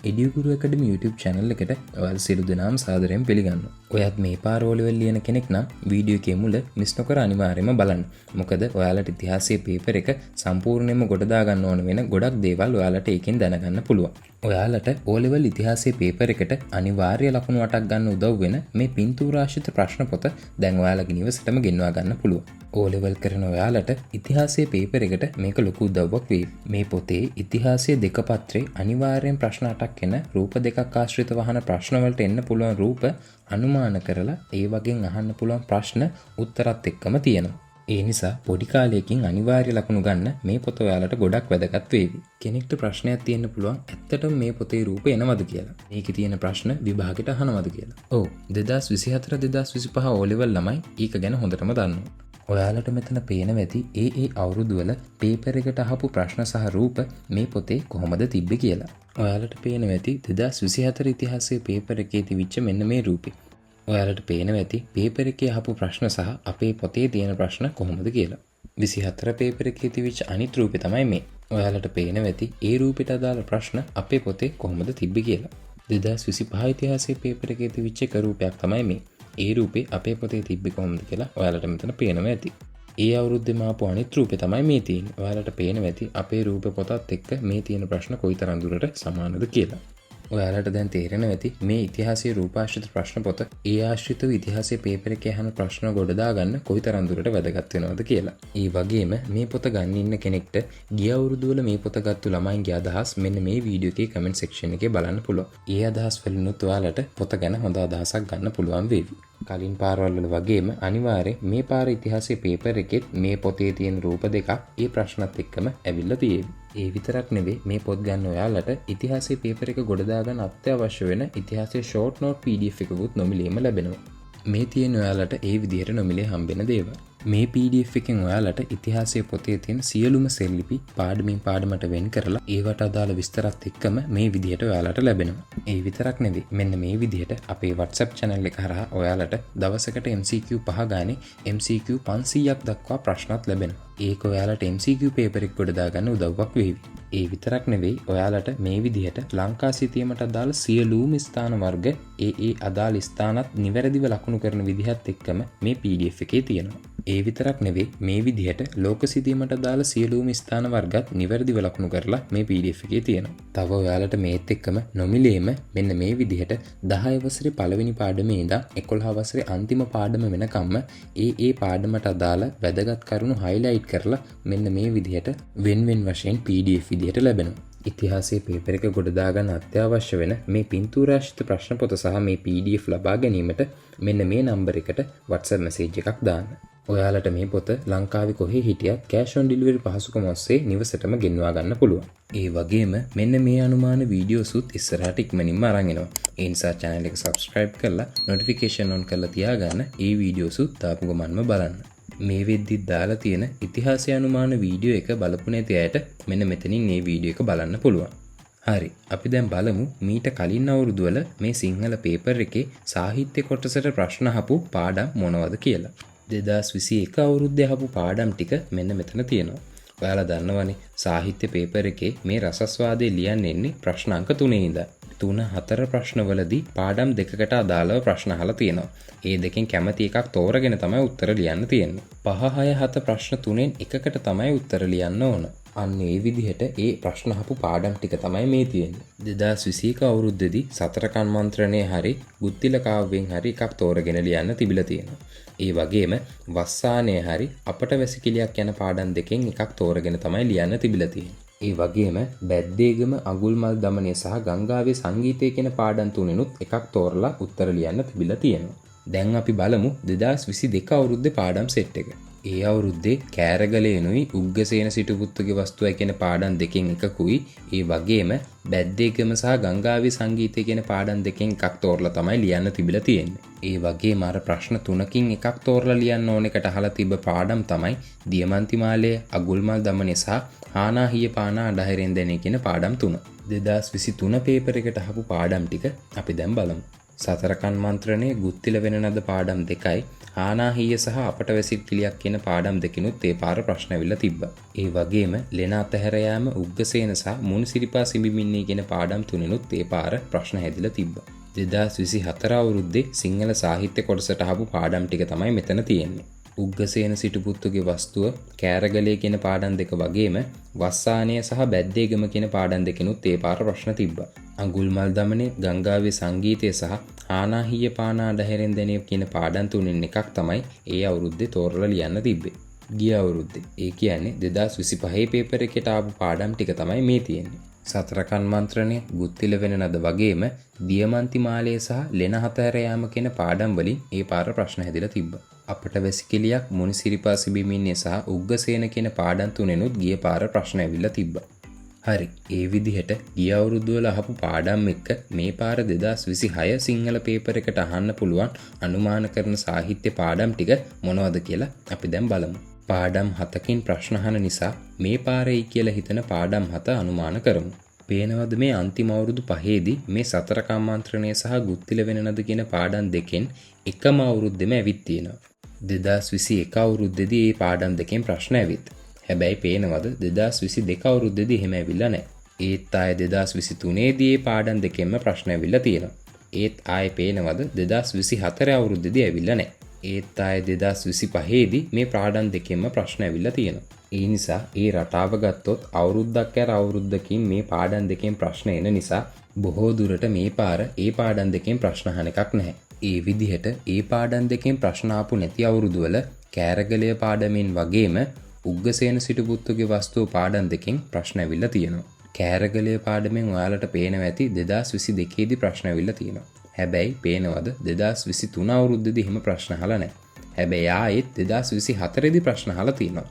එඩියුගුරු ඇකඩමි YouTube channel එකට ඔයාලා සියලු දෙනාම සාදරයෙන් පිළිගන්නවා. ඔයත් මේ පාර ඕ ලෙවල් ලියන කෙනෙක් නම් වීඩියෝ එකේ මුල මිස් නොකර අනිවාර්යයෙන්ම බලන්න. මොකද ඔයාලට ඉතිහාසයේ පේපර් එක සම්පූර්ණයෙන්ම ගොඩ දාගන්න ඕන වෙන ගොඩක් දේවල් ඔයාලට ඒකෙන් දැනගන්න පුළුවන්. ඔයාලට ඕ ලෙවල් ඉතිහාසයේ පේපර් එකට අනිවාර්ය ලකුණු 8ක් ගන්න උදව් වෙන මේ පින්තූරාශ්‍රිත ප්‍රශ්න පොත දැන් ඔයාලගේ නිවසටම ගෙන්වා ගන්න පුළුවන්. ඕ ලෙවල් කරන ඔයාලට ඉතිහාසයේ පේපර් එකට මේක ලොකු උදව්වක් වෙයි. මේ පොතේ ඉතිහාසයේ දෙක පත්‍රේ අනිවාර්යෙන් ප්‍රශ්න 8ක් එන රූප දෙකක් ආශ්‍රිතව අහන ප්‍රශ්න වලට එන්න පුළුවන් රූප අනුමාන කරලා ඒ වගේන් අහන්න පුළුවන් ප්‍රශ්න උත්තරත් එක්කම තියෙනවා. ඒ නිසා පොඩි කාලයකින් අනිවාර්ය ලකුණු ගන්න මේ පොත ඔයාලට ගොඩක් වැදගත් වේවි. කෙනෙක්ට ප්‍රශ්නයක් තියෙන්න පුළුවන් ඇත්තටම මේ පොතේ රූප එනවද කියලා. මේකේ තියෙන ප්‍රශ්න විභාගෙට අහනවද කියලා. ඔව්, 2024 2025 ඕ ලෙවල් ළමයි ඒක ගැන හොඳටම දන්නවා. ඔයාලට මෙතන පේනවා ඇති ඒ ඒ අවුරුදු වල පේපර් එකට අහපු ප්‍රශ්න සහ රූප මේ පොතේ කොහොමද තිබ්බේ කියලා. ඔයාලට පේනවා ඇති 2024 ඉතිහාසයේ පේපර් එකේ තිබිච්ච මෙන්න මේ රූපේ. ඔයාලට පේනවා ඇති පේපර් එකේ අහපු ප්‍රශ්න සහ අපේ පොතේ තියෙන ප්‍රශ්න කොහොමද කියලා. 24 පේපර් එකේ තිබිච්ච අනිත් රූපේ තමයි මේ. ඔයාලට පේනවා ඇති ඒ රූපෙට අදාළ ප්‍රශ්න අපේ පොතේ කොහොමද තිබ්බේ කියලා. 2025 ඉතිහාසයේ පේපර් එකේ තිබිච්ච එක රූපයක් තමයි මේ. ඒ රූපේ අපේ පොතේ තිබ්බේ කොහොමද කියලා ඔයාලට මෙතන පේනවා ඇති. ඒ අවුරුද්දේම ආපු අනිත් රූපේ තමයි මේ තියෙන්නේ. ඔයාලට පේනවා ඇති අපේ රූප පොතත් එක්ක මේ තියෙන ප්‍රශ්න කොයිතරම් දුරට සමානද කියලා. ඔයාලට දැන් තේරෙනවා ඇති මේ ඉතිහාසයේ රූපාශ්‍රිත ප්‍රශ්න පොත ඒ ආශ්‍රිතව ඉතිහාසයේ පේපර් එකේ අහන ප්‍රශ්න ගොඩ දාගන්න කොයිතරම් දුරට වැදගත් වෙනවද කියලා. ඒ වගේම මේ පොත ගන්න ඉන්න කෙනෙක්ට ගිය අවුරුදු වල මේ පොත ගත්තු ළමයින්ගේ අදහස් මෙන්න මේ වීඩියෝ එකේ කමෙන්ට් සෙක්ෂන් එකේ බලන්න පුළුවන්. ඒ අදහස් වලිනුත් ඔයාලට පොත ගැන හොඳ අදහසක් ගන්න පුළුවන් වේවි. කලින් පාරවල් වල වගේම අනිවාර්යෙන් මේ පාර ඉතිහාසයේ පේපර් එකෙත් මේ පොතේ තියෙන රූප දෙකක් ඒ ප්‍රශ්නත් එක්කම ඇවිල්ලා තියෙවි. ඒ විතරක් නෙවෙයි, මේ පොත් ගන්න ඔයාලට ඉතිහාසයේ පේපර් එක ගොඩ දාගන්න අත්‍යවශ්‍ය වෙන ඉතිහාසයේ ෂෝට් නෝට් PDF එකකුත් නොමිලේම ලැබෙනවා. මේ තියෙන ඔයාලට ඒ විදිහට නොමිලේ හම්බෙන දේවල්. මේ PDF එකෙන් ඔයාලට ඉතිහාසයේ පොතේ තියෙන සියලුම සෙල්ලිපි පාඩමින් පාඩමට වෙන් කරලා ඒවට අදාළ විස්තරත් එක්කම මේ විදිහට ඔයාලට ලැබෙනවා. ඒ විතරක් නෙවෙයි, මෙන්න මේ විදිහට අපේ WhatsApp channel එක හරහා ඔයාලට දවසකට MCQ පහ ගානේ MCQ 500ක් දක්වා ප්‍රශ්නත් ලැබෙනවා. ඒක ඔයාලට MCQ paper එක ගොඩ දාගන්න උදව්වක් වේවි. ඒ විතරක් නෙවෙයි, ඔයාලට මේ විදිහට ලංකා සිතියමට අදාළ සියලුම ස්ථාන වර්ග ඒ ඒ අදාළ ස්ථානත් නිවැරදිව ලකුණු කරන විදිහත් එක්කම මේ PDF එකේ තියෙනවා. ඒ විතරක් නෙවෙයි, මේ විදිහට ලෝක සිතියමට අදාළ සියලුම ස්ථාන වර්ගත් නිවැරදිව ලකුණු කරලා මේ PDF එකේ තියෙනවා. තව ඔයාලට මේත් එක්කම නොමිලේම මෙන්න මේ විදිහට 10 වසරේ පළවෙනි පාඩමේ ඉඳන් 11 වසරේ අන්තිම පාඩම වෙනකම්ම ඒ ඒ පාඩමට අදාළ වැදගත් කරුණු හයිලයිට් කරලා මෙන්න මේ විදිහට වෙන් වෙන් වශයෙන් PDF විදිහට ලැබෙනවා. ඉතිහාසයේ පේපර් එක ගොඩ දාගන්න අත්‍යවශ්‍ය වෙන මේ පින්තූරාශ්‍රිත ප්‍රශ්න පොත සහ මේ PDF ලබා ගැනීමට මෙන්න මේ නම්බර් එකට WhatsApp message එකක් දාන්න. ඔයාලට මේ පොත ලංකාවේ කොහේ හිටියත් කෑෂ් ඔන් ඩෙලිවරි පහසුකම ඔස්සේ නිවසටම ගෙන්වා ගන්න පුළුවන්. ඒ වගේම මෙන්න මේ අනුමාන වීඩියෝසුත් ඉස්සරහට ඉක්මනින්ම අරන් එනවා. ඒ නිසා channel එක subscribe කරලා notification on කරලා තියාගන්න, ඒ වීඩියෝසුත් දාපු ගමන්ම බලන්න. මේ වෙද්දිත් දාලා තියෙන ඉතිහාසය අනුමාන වීඩියෝ එක බලපු නැති අයට මෙන්න මෙතනින් මේ වීඩියෝ එක බලන්න පුළුවන්. හරි, අපි දැන් බලමු මීට කලින් අවුරුදු වල මේ සිංහල පේපර් එකේ සාහිත්‍ය කොටසට ප්‍රශ්න අහපු පාඩම් මොනවද කියලා. 2021 අවුරුද්දේ අහපු පාඩම් ටික මෙන්න මෙතන තියෙනවා. ඔයාලා දන්නවනේ සාහිත්‍ය පේපර් එකේ මේ රසස්වාදේ ලියන්න එන්නේ ප්‍රශ්න අංක 3 ඉඳන්. 3 4 ප්‍රශ්නවලදී පාඩම් දෙකකට අදාළව ප්‍රශ්න අහලා තියෙනවා. ඒ දෙකෙන් කැමති එකක් තෝරගෙන තමයි උත්තර ලියන්න තියෙන්නේ. 5 6 7 ප්‍රශ්න තුනෙන් එකකට තමයි උත්තර ලියන්න ඕන. අන්න ඒ විදිහට ඒ ප්‍රශ්න අහපු පාඩම් ටික තමයි මේ තියෙන්නේ. 2021 අවුරුද්දේදී සතරකන් මන්ත්‍රණය හරි ගුත්තිල කාව්‍යයෙන් හරි එකක් තෝරගෙන ලියන්න තිබිලා තියෙනවා. ඒ වගේම වස්සානය හරි අපට වැසිකිළියක් යන පාඩම් දෙකෙන් එකක් තෝරගෙන තමයි ලියන්න තිබිලා තියෙන්නේ. ඒ වගේම බැද්දේගම, අඟුල්මල් දමනය සහ ගංගාවේ සංගීතය කියන පාඩම් තුනෙනුත් එකක් තෝරලා උත්තර ලියන්න තිබිලා තියෙනවා. දැන් අපි බලමු 2022 අවුරුද්දේ පාඩම් සෙට් එක. ඒ අවුරුද්දේ කෑරගලේනුයි උග්ගසේන සිටුපුත්තුගේ වස්තුවයි කියන පාඩම් දෙකෙන් එකකුයි, ඒ වගේම බැද්දේගම සහ ගංගාවේ සංගීතය කියන පාඩම් දෙකෙන් එකක් තෝරලා තමයි ලියන්න තිබිලා තියෙන්නේ. ඒ වගේම අර ප්‍රශ්න තුනකින් එකක් තෝරලා ලියන්න ඕන එකට අහලා තිබ්බ පාඩම් තමයි දියමන්ති මාලය, අගුල්මල් දමනය සහ හානාහිය පානා අඩහිරෙන් දැනේ කියන පාඩම් තුන. 2023 පේපර් එකට අහපු පාඩම් ටික අපි දැන් බලමු. සතරකන් මන්ත්‍රණය, ගුත්තිල වෙන නද පාඩම් දෙකයි, ආනාහීය සහ අපට වැසි කිලියක් කියන පාඩම් දෙකිනුත් ඒ පාර ප්‍රශ්න ඇවිල්ලා තිබ්බා. ඒ වගේම ලෙන අතහැර යාම, උග්ගසේන සහ මුනිසිරිපා සිඹිමින්නේ කියන පාඩම් තුනෙනුත් ඒ පාර ප්‍රශ්න හැදිලා තිබ්බා. 2024 අවුරුද්දේ සිංහල සාහිත්‍ය කොටසට අහපු පාඩම් ටික තමයි මෙතන තියෙන්නේ. උග්ගසේන සිටුපුත්තුගේ වස්තුව, කෑරගලය කියන පාඩම් දෙක වගේම වස්සානය සහ බැද්දේගම කියන පාඩම් දෙකෙනුත් ඒ පාර ප්‍රශ්න තිබ්බා. අඟුල්මල් දමනය, ගංගාවේ සංගීතය සහ ආනාහීය පානා අඩහැරෙන් දැනේ කියන පාඩම් තුනෙන් එකක් තමයි ඒ අවුරුද්දේ තෝරලා ලියන්න තිබ්බේ. ගිය අවුරුද්දේ, ඒ කියන්නේ 2025 පේපර් එකට ආපු පාඩම් ටික තමයි මේ තියෙන්නේ. සතරකන් මන්ත්‍රණය, ගුත්තිල වෙන නද වගේම දියමන්ති මාලය සහ ලෙන හතහැර යාම කියන පාඩම් වලින් ඒ පාර ප්‍රශ්න හැදිලා තිබ්බා. අපට වැසිකිළියක්, මුනිසිරිපා සිඹිමින්නේ සහ උග්ගසේන කියන පාඩම් තුනෙනුත් ගිය පාර ප්‍රශ්න ඇවිල්ලා තිබ්බා. හරි, ඒ විදිහට ගිය අවුරුදු වල අහපු පාඩම් එක්ක මේ පාර 2026 සිංහල පේපර් එකට අහන්න පුළුවන් අනුමාන කරන සාහිත්‍ය පාඩම් ටික මොනවද කියලා අපි දැන් බලමු. පාඩම් 7කින් ප්‍රශ්න අහන නිසා මේ පාරෙයි කියලා හිතන පාඩම් 7 අනුමාන කරමු. පේනවද මේ අන්තිම අවුරුදු පහේදී මේ සතරකම් මන්ත්‍රණය සහ ගුත්තිල වෙන නද කියන පාඩම් දෙකෙන් එකම අවුරුද්දෙම ඇවිත් තියෙනවා. 2021 අවුරුද්දේදී මේ පාඩම් දෙකෙන් ප්‍රශ්න ඇවිත්. හැබැයි පේනවද 2022 අවුරුද්දේදී එහෙම ඇවිල්ලා නැහැ. ඒත් ආයේ 2023 දී මේ පාඩම් දෙකෙන්ම ප්‍රශ්න ඇවිල්ලා තියෙනවා. ඒත් ආයේ පේනවද 2024 අවුරුද්දේදී ඇවිල්ලා නැහැ. ඒත් ආයේ 2025 දී මේ පාඩම් දෙකෙන්ම ප්‍රශ්න ඇවිල්ලා තියෙනවා. ඒ නිසා ඒ රටාව ගත්තොත් අවුරුද්දක් ඇර අවුරුද්දකින් මේ පාඩම් දෙකෙන් ප්‍රශ්න එන නිසා බොහෝ දුරට මේ පාර ඒ පාඩම් දෙකෙන් ප්‍රශ්න අහන එකක් නැහැ. ඒ විදිහට ඒ පාඩම් දෙකෙන් ප්‍රශ්න ආපු නැති අවුරුදු වල කෑරගලය පාඩමින් වගේම උග්ගසේන සිටුපුත්තුගේ වස්තුව පාඩම් දෙකෙන් ප්‍රශ්න ඇවිල්ලා තියෙනවා. කෑරගලය පාඩමෙන් ඔයාලට පේනවා ඇති 2022 දී ප්‍රශ්න ඇවිල්ලා තියෙනවා. හැබැයි පේනවද 2023 අවුරුද්දේදී එහෙම ප්‍රශ්න අහලා නැහැ. හැබැයි ආයෙත් 2024 දී ප්‍රශ්න අහලා තියෙනවා.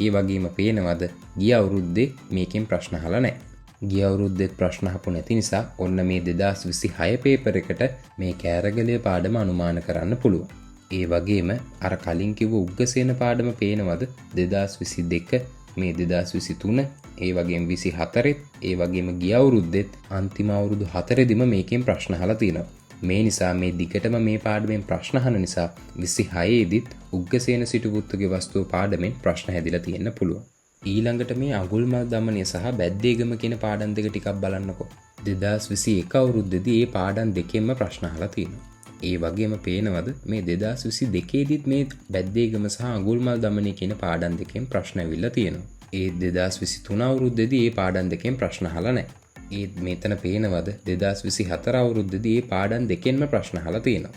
ඒ වගේම පේනවද ගිය අවුරුද්දේ මේකෙන් ප්‍රශ්න අහලා නැහැ. ගිය අවුරුද්දෙත් ප්‍රශ්න අහපු නැති නිසා ඔන්න මේ 2026 පේපර් එකට මේ කෑරගලය පාඩම අනුමාන කරන්න පුළුවන්. ඒ වගේම අර කලින් කිව්ව උග්ගසේන පාඩම පේනවද 2022 මේ 2023 ඒ වගේම 24ත් ඒ වගේම ගිය අවුරුද්දෙත් අන්තිම අවුරුදු 4දිම මේකෙන් ප්‍රශ්න අහලා තියෙනවා. මේ නිසා මේ දිගටම මේ පාඩමෙන් ප්‍රශ්න අහන නිසා 26 දිත් උග්ගසේන සිටුපුත්තුගේ වස්තුව පාඩමෙන් ප්‍රශ්න හැදිලා තියෙන්න පුළුවන්. ඊළඟට මේ අඟුල්මල් දමනය සහ බැද්දේගම කියන පාඩම් දෙක ටිකක් බලන්නකෝ. 2021 අවුරුද්දේදී මේ පාඩම් දෙකෙන්ම ප්‍රශ්න අහලා තියෙනවා. ඒ වගේම පේනවද මේ 2022 දිත් මේ බැද්දේගම සහ අඟුල්මල් දමනය කියන පාඩම් දෙකෙන් ප්‍රශ්න ඇවිල්ලා තියෙනවා. ඒ 2023 අවුරුද්දේදී මේ පාඩම් දෙකෙන් ප්‍රශ්න අහලා නැහැ. ඒත් මෙතන පේනවද 2024 අවුරුද්දේදී මේ පාඩම් දෙකෙන්ම ප්‍රශ්න අහලා තියෙනවා.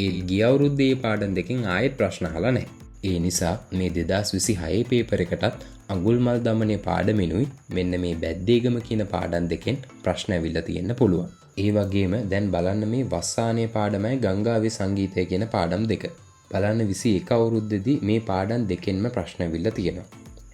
ඒ ගිය අවුරුද්දේ මේ පාඩම් දෙකෙන් ආයෙත් ප්‍රශ්න අහලා නැහැ. ඒ නිසා මේ 2026 පේපර් එකටත් අඟුල්මල් දමනය පාඩමිනුයි මෙන්න මේ බැද්දේගම කියන පාඩම් දෙකෙන් ප්‍රශ්න ඇවිල්ලා තියෙන්න පුළුවන්. ඒ වගේම දැන් බලන්න මේ වස්සානයේ පාඩමයි ගංගාවේ සංගීතය කියන පාඩම් දෙක. බලන්න 21 අවුරුද්දේදී මේ පාඩම් දෙකෙන්ම ප්‍රශ්න ඇවිල්ලා තියෙනවා.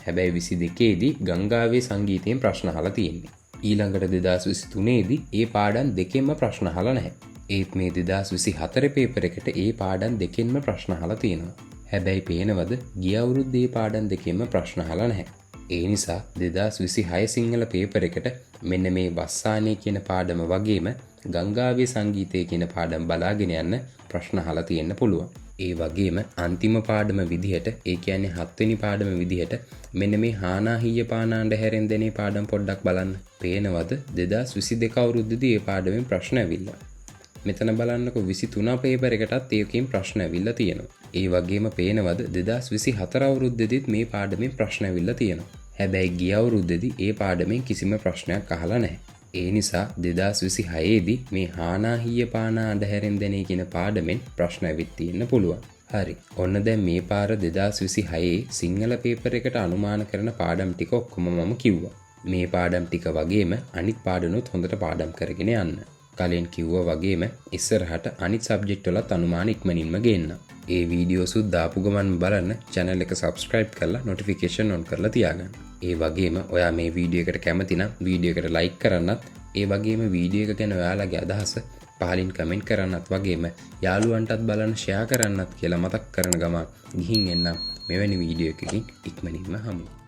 හැබැයි 22 දී ගංගාවේ සංගීතයෙන් ප්‍රශ්න අහලා තියෙන්නේ. ඊළඟට 2023 දී ඒ පාඩම් දෙකෙන්ම ප්‍රශ්න අහලා නැහැ. ඒත් මේ 2024 පේපර් එකට ඒ පාඩම් දෙකෙන්ම ප්‍රශ්න අහලා තියෙනවා. හැබැයි පේනවද ගිය අවුරුද්දේ පාඩම් දෙකෙන්ම ප්‍රශ්න අහලා නැහැ. ඒ නිසා 2026 සිංහල පේපර් එකට මෙන්න මේ වස්සානය කියන පාඩම වගේම ගංගාවේ සංගීතය කියන පාඩම් බලාගෙන යන්න ප්‍රශ්න අහලා තියෙන්න පුළුවන්. ඒ වගේම අන්තිම පාඩම විදිහට, ඒ කියන්නේ 7 වෙනි පාඩම විදිහට මෙන්න මේ හානාහීය පානාණ්ඩ හැරෙන් දෙනේ පාඩම් පොඩ්ඩක් බලන්න. පේනවද 2022 අවුරුද්දේදී මේ පාඩමෙන් ප්‍රශ්න ඇවිල්ලා. මෙතන බලන්නකො 23 පේපර් එකටත් ඒකෙන් ප්‍රශ්න ඇවිල්ලා තියෙනවා. ඒ වගේම පේනවද 2024 අවුරුද්දේදීත් මේ පාඩමෙන් ප්‍රශ්න ඇවිල්ලා තියෙනවා. හැබැයි ගිය අවුරුද්දේදී ඒ පාඩමෙන් කිසිම ප්‍රශ්නයක් අහලා නැහැ. ඒ නිසා 2026 දී මේ හානාහීය පානා අඬහැරෙන් දැනේ කියන පාඩමෙන් ප්‍රශ්න ඇවිත් තියෙන්න පුළුවන්. හරි. ඔන්න දැන් මේ පාර 2026 සිංහල පේපර් එකට අනුමාන කරන පාඩම් ටික ඔක්කොම මම කිව්වා. මේ පාඩම් ටික වගේම අනිත් පාඩනුත් හොඳට පාඩම් කරගෙන යන්න. කලින් කිව්වා වගේම ඉස්සරහට අනිත් සබ්ජෙක්ට් වලත් අනුමාන ඉක්මනින්ම ගේන්න. ඒ වීඩියෝස් උත් දාපු ගමන් බලන්න channel එක subscribe කරලා notification on කරලා තියාගන්න. ඒ වගේම ඔයා මේ වීඩියෝ එකට කැමති නම් වීඩියෝ එකට like කරන්නත්, ඒ වගේම වීඩියෝ එක ගැන ඔයාලගේ අදහස පහලින් කමෙන්ට් කරන්නත් වගේම යාළුවන්ටත් බලන්න ෂෙයා කරන්නත් කියලා මතක් කරන ගමන් ගිහින් එන්නම්. මෙවැනි වීඩියෝ එකකින් ඉක්මනින්ම හමු.